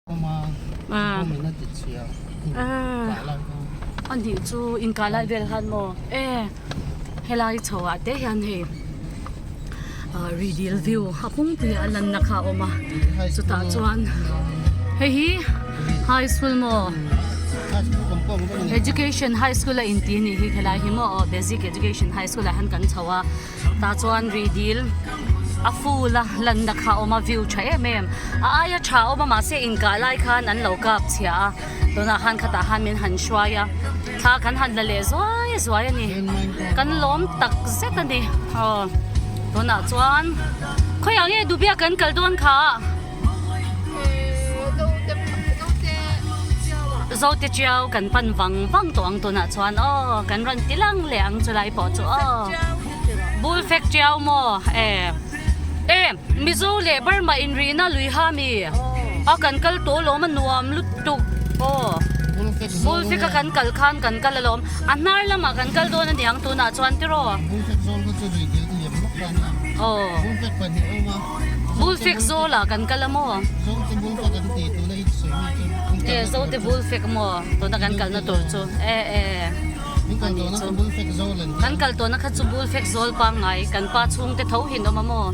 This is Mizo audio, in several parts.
A nih chu inkah lai vel khan maw e helai chho ah te hian hei rihdil view a pumpuia a lanna kha a awm a chutah chuan hei hi high school maw education high school a inti a nih hi helai hi maw aw basic education high school ah hian kan chho a. Tah chuan rihdil a full a lanna kha a awm a view tha em em a aia tha a awm a mahse inkah lai khan an lo kap chhia a tunah khan khatah khan min han hruai a thla kan han la leh zuai zuai a ni kan lawm tak zet a ni aw tunah chuan khawiah nge dubia kan kal dawn kha. Zote Chiau kan pan vang vang tawh ang tunah chuan aw kan rawn ti lang leh ang chulai pawh chu aw Bull fek Chiau maw e e Mizo leh Burma inrihna lui ha mi a kan kal tawh alawm a nuam lutuk aw Bull fek a kan kal khan kan kal alawm a hnar lamah kan kal dawn a niang tunah chuan tiraw aw. Bullfek zawl ah kan kal a maw? Zote bullfek an ti tuna i sawi mi chu. E zote bullfek maw tuna kan kalna tur chu e e ani chu. Kan kal tawhna kha chu bullfek zawl pangngai kan pa chhungte tho hin awm a maw?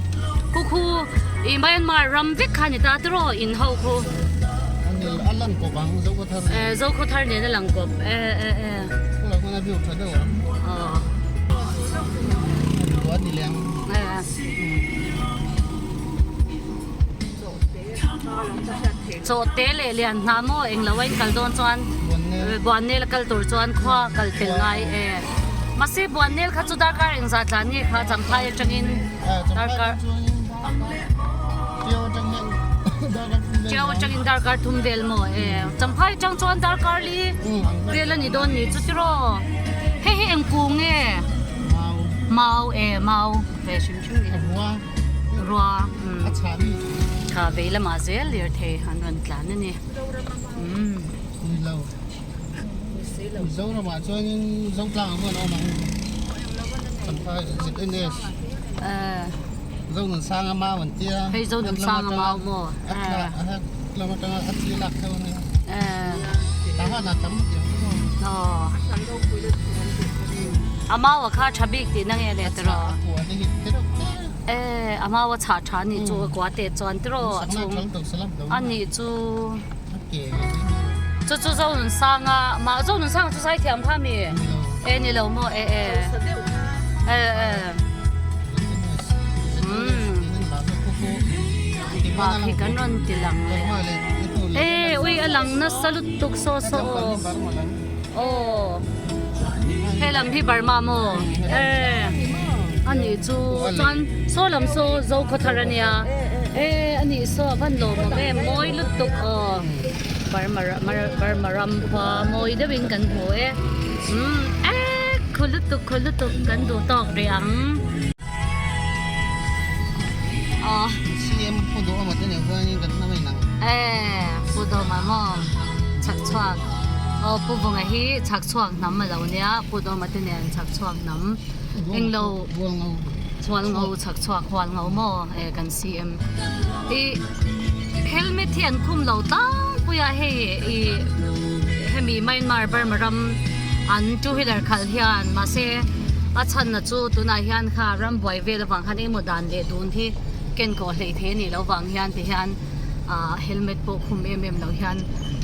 Khu khu i Myanmar ram vek kha ni ta tiraw in ho khu. Ani a lang kawp ang Zokhawthar nen. E Zokhawthar nen a lang kawp e e e. Khulai hmana view tha deuh ang. Aw. Ani leng. Chawhte leh lian hna maw englo a in kal dawn chuan Buannel a kal tur chuan khua kal fel ngai e. Mahse Buannel kha chu darkar engzah tlan nge kha Champhai atangin darkar Tiau atangin darkar thum vel maw e. Champhai atang chuan darkar li vel a ni dawn ni chu tiraw. Hei hi eng kung nge? Mau e mau. Ve hrim hrim ni. Rua. Rua. A chhah mi. Kha vei lamah zel lirthei an rawn tlan a ni. Umm. Ni lo. Mizoramah chuanin Zotlang ang huan a awm ang. Champhai ZNS. Eh. Zonunsanga mau an tia. Hei Zonunsanga mau maw. A tla a het lam atanga a thi lak theuh a nia. Eh. Tahan a tam tiang chu maw. Aw. A mau a kha tha bik tihna nge le tiraw? A kua te hi te reuh te. Eh a mau a chhah tha anih chu a kua te chuan tiraw a chhung a nih chu. Chu chu Zonunsanga mah Zonunsanga chu zai thiam kha mi? E ni lo maw e e. E e. Umm. Bak hi kan rawn ti lang leh. E ui a lang nasa lutuk saw saw aw. Aw he lam hi Burma maw e anih chu chuan saw lam saw Zokhawthar ania e anih saw a van lawm awm em mawi lutuk aw Burma Burma ram khua mawi deuhin kan hmu e umm e khaw lutuk khaw lutuk kan duh tawk rih ang aw. CM pu duh awm te nen chuanin kan hmang in ang. E pu Dawma maw chhak chhuak aw pu Vunga hi chhak chhuak hnam a lo nia pu Dawma te nen chhak chhuak hnam englo hualngo chhak chhuak hualngo maw e kan CM i helmet hi an khum lo tlangpui a hei i hemi Myanmar Burma ram an two wheeler khalh hian mahse a chhanna chu tunah hian kha ram buai vel avang khan engemaw dan leh dun hi ken kawh hleih thei a nih loh vang hian ti hian ah helmet pawh khum em em loh hian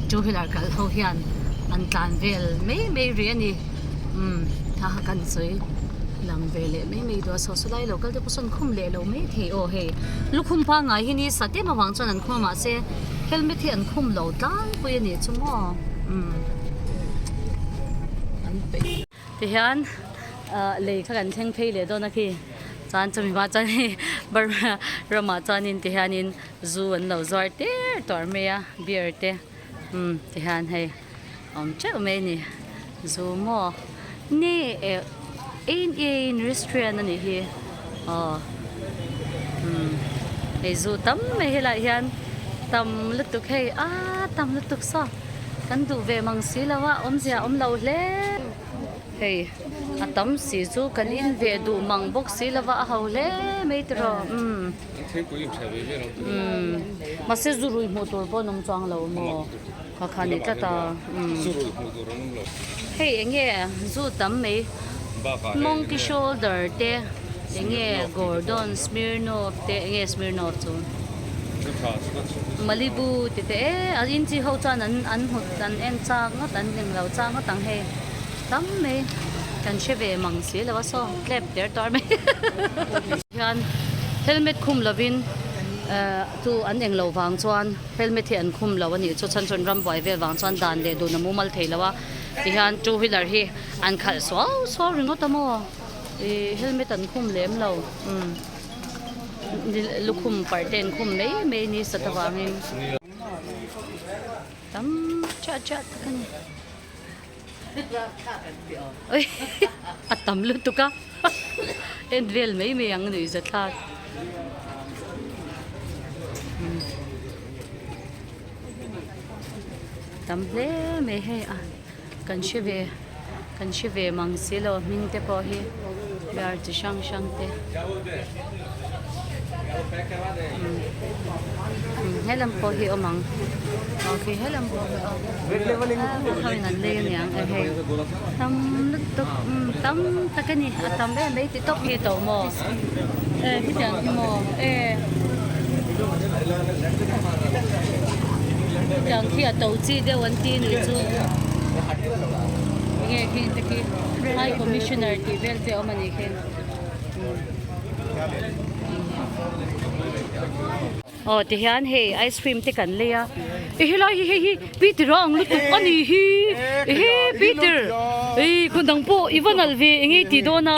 two wheeler kal ho hian an tlan vel mai mai rih a ni umm kha kha kan sawi lang ve leh mai mai duh a saw saw lai lo kal te pawh sawn khum leh lo mai thei aw hei lukhum pangngai hi ni sa tem avang chuan an khum a mahse helmet hi an khum lo tlangpui a nih chu maw umm. Tihian ah lei kha kan thleng phei leh dawn a khi chuan chumi hma chuan hei Burma ramah chuanin tihianin zu an lo zuar tir tuar mai a beer te umm tihian hei a awm teuh mai a ni zu maw ni eh ein ein restaurant a nih hi aw umm hei zu tam mai helaiah hian tam lutuk hei aaa tam lutuk saw. Kan duh ve mang si lo a, awmzia a awm lo hle. Hei a tam si chu kan in ve duh mang bawk si lo va, a ho hle mai tiraw umm. Umm mahse zu rui hmuh tur pawh an awm chuang lo maw kha kha ni tlat a umm hei eng nge zu tam mai monkey shoulder te eng nge Gordon Smirnoff te eng nge Smirnoff chu Malibu ti te e a in chi ho chuan an an hmu an en chak ngawt an englo chak ngawt ang hei tam mai kan hre ve mang si lo a saw tlep der tuar mai hian helmet khum lovin eh chu an englo vang chuan helmet hi an khum lo a nih chu chhan chuan rambuai vel vang chuan dan leh dun a mumal thei lo a tihian two wheeler hi an khalh suau suau ringawt a maw ih helmet an khum lem lo umm lukhum parh te an khum mai mai ni sat avangin tam chiah chiah tak a ni. A tam lutuk a en vel mai mai ang nuih za thlak tam hle mai hei a kan hre ve kan hre ve mang si lo hming te pawh hi bear chi hrang hrang te helam pawh hi awm ang okay helam pawh hi awm ang an lei aniang e hei tam lutuk tam tak a ni a tam em mai ti tawp hi to maw e hetiang hi maw e hetiang khi a to chi deuh an ti nih chu enge khi te khi high commissioner tih vel te awm a nih khi. Aw tihian hei ice cream te kan lei a i helai hi hei hi Peter a ang lutuk a ni hi ehe Peter ei khun dang pawh i va nalh ve eng nge tih dawn a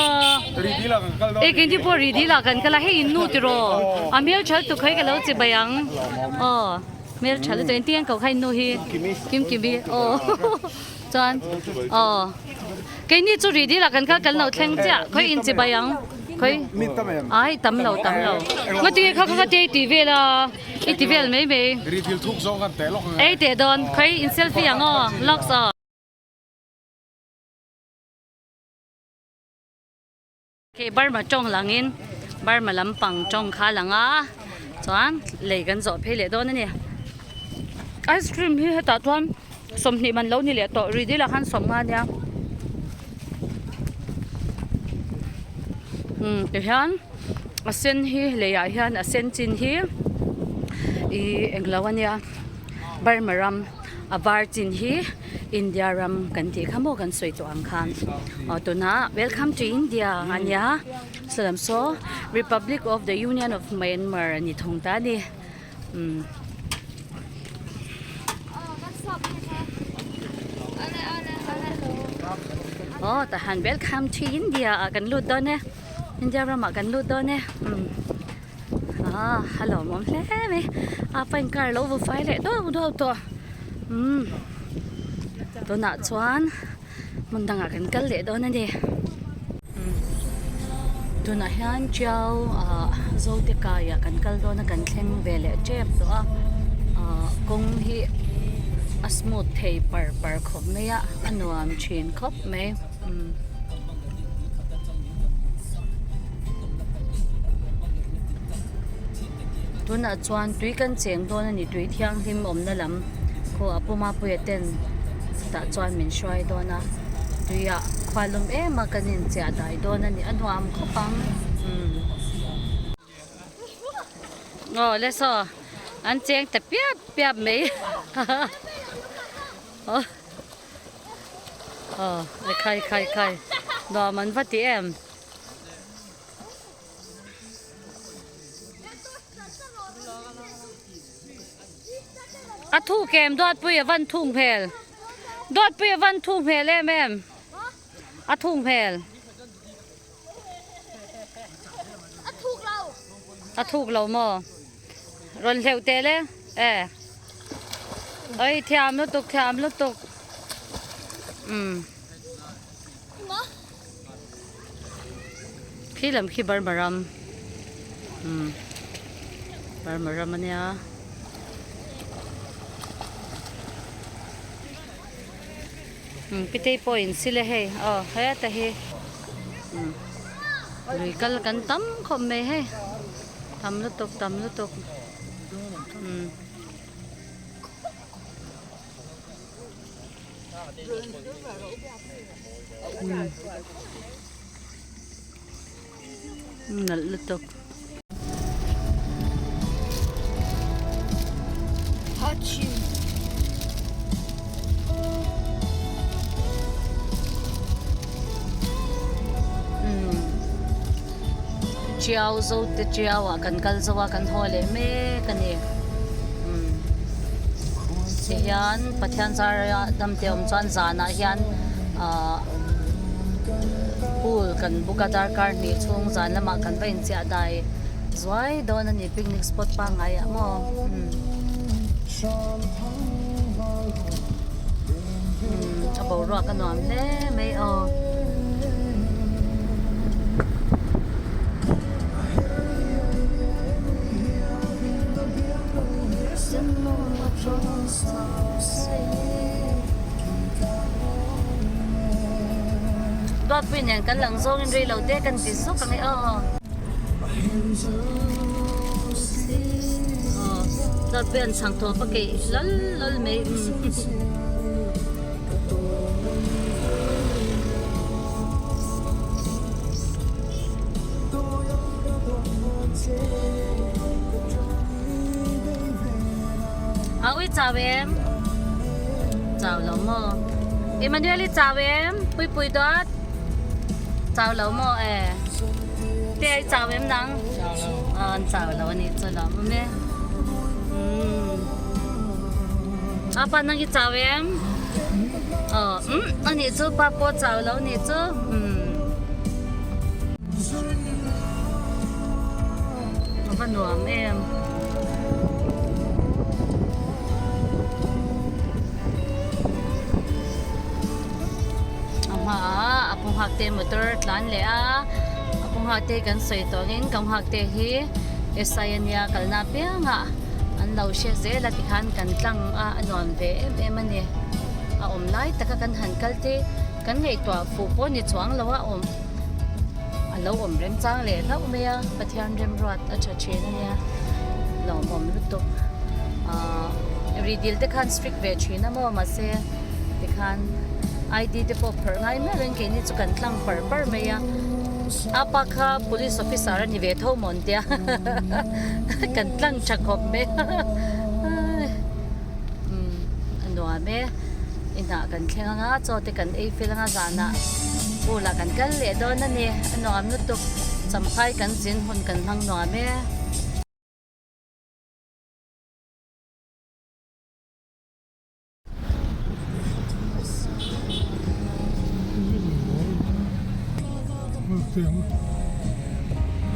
e keini pawh ri dil ah kan kal a hei in nu tiraw a hmeltha lutuk kha hi ka lo che bai ang aw hmeltha lutuk engtin nge an koh kha in nu hi Kimkimi aw chuan aw. Keini chu rih dil ah kan kal kan lo thleng chiah khawi in chibai ang khawi ai tam lo tam lo ngatinge kha kha te i ti vel a i ti vel mai mai Rih dil thuk zawng kan teh lawk ang e. Ei teh dawn khawi in selfie ang aw lawks aw. Hei Burma tawng langin Burma lampang tawng kha a lang a chuan lei kan zawh phei leh dawn a ni. Ice cream hi hetah chuan 20 man lo ni leh tawh rih dil ah khan 50 a nia. Umm tihian a sen hi leiah hian a sen chin hi ih englo a nia Burma ram a var chin hi. India ram kan tih kha maw kan sawi tawh ang khan aw tunah welcome to India a nia salam saw Republic of the Union of Myanmar a ni thung ta a ni umm. Aw tahan welcome to India ah kan lut dawn e India ramah kan lut dawn e umm ah a lawmawm hle mai a pain car lo va fai leh duau duau tawh. Umm tunah chuan hmun dangah kan kal leh dawn a ni umm tunah hian tiau ah zote kaiah kan kal dawn a kan thleng ve leh tep tawh a ah kawng hi a smooth thei par par khawp mai a a nuam thin khawp mai umm. Tunah chuan tui kan cheng dawn a ni tui thianghlim awmna lam khaw a puma puia ten tah chuan min hruai dawn a tuiah khua lum em a kan inchiah dai dawn a ni a nuam khawp ang umm aw le saw an cheng ta piap piap mai aw aw khai khai khai nuam an va ti em. A thuk em Duatpui a van thuk hmel Duatpui a van thuk hmel em em a thuk hmel a thuk lo maw rawn hleuh teh le e oi thiam lutuk thiam lutuk umm. Khi lam khi Burma ram umm Burma ram ania umm pitei pawh in sil e hei aw heta hi umm lui kal kan tam khawp mai hei. Tam lutuk tam lutuk umm. Nalh lutuk. Chiau zo te chiau ah kan kal zo a kan haw leh mek a ni tihian Pathian zara dam te awm chuan zanah hian ahh pool kan book a darkar hnih chhung zan lamah kan va inchiah dai zuai dawn a ni picnic spot pangngai ah maw a boruak a nuam hle mai aw. Duatpui nen kan lang zawngin rei lo te kan ti zuk ang e aw. Duatpui an chhang thawp a keih lal lal mai. A ui chau em? Chau lo maw? Emmanuel i chau em? Pui pui dawt. Chau lo maw e? Te ai chau em nang? Chau lo. An chau lo ani chu lo maw me. Apa nang i chau em? Ờ, ani chu pa pawh chau lo ni chu. A va nuam em. A hmaah a pu nghak te motor a tlan leh a a pu nghak te kan sawi tawh angin ka nghak te hi SI ania kalna apiangah an lo hre zel a tikhan kan tlang a a nuam ve em em a ni a awm lai taka kan han kal te kan ngaihtuah fuh pawh ni chuang lo a awm. A lo awm remchang leh hlauh mai a, Pathian remruat a tha thin a nia, lawmawm lutuk. Ahh ridil te khan strict ve thin a maw mahse tikhan ID te pawh phawrh ngai miah lovin keini chu kan tlang par par mai a, a pa kha police officer a ni ve tho maw an tia kan tlang tha khawp mai a umm a nuam e. Inah kan thleng anga chaw te kan ei fel anga zanah pool ah kan kal leh dawn a ni a nuam lutuk champhai kan zin hun kan hmang nuam e.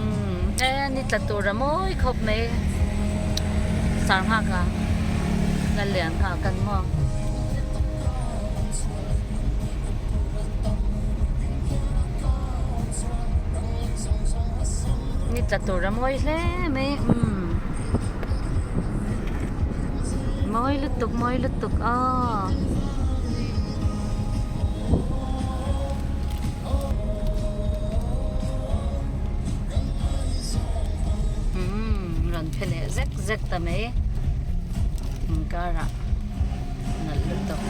Umm e ni tla tur a mawi khawp mai Sarnghak a la lian nghak an maw. Ni tla tur a mawi hle mai umm mawi lutuk mawi lutuk aw. Umm rawn phe leh zek zek ta mai inkar ah nalh lutuk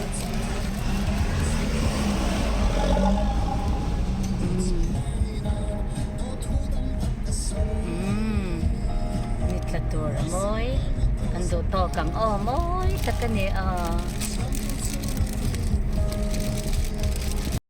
umm ni tla tur a mawi kan duh tawk ang aw mawi tak a ni aw.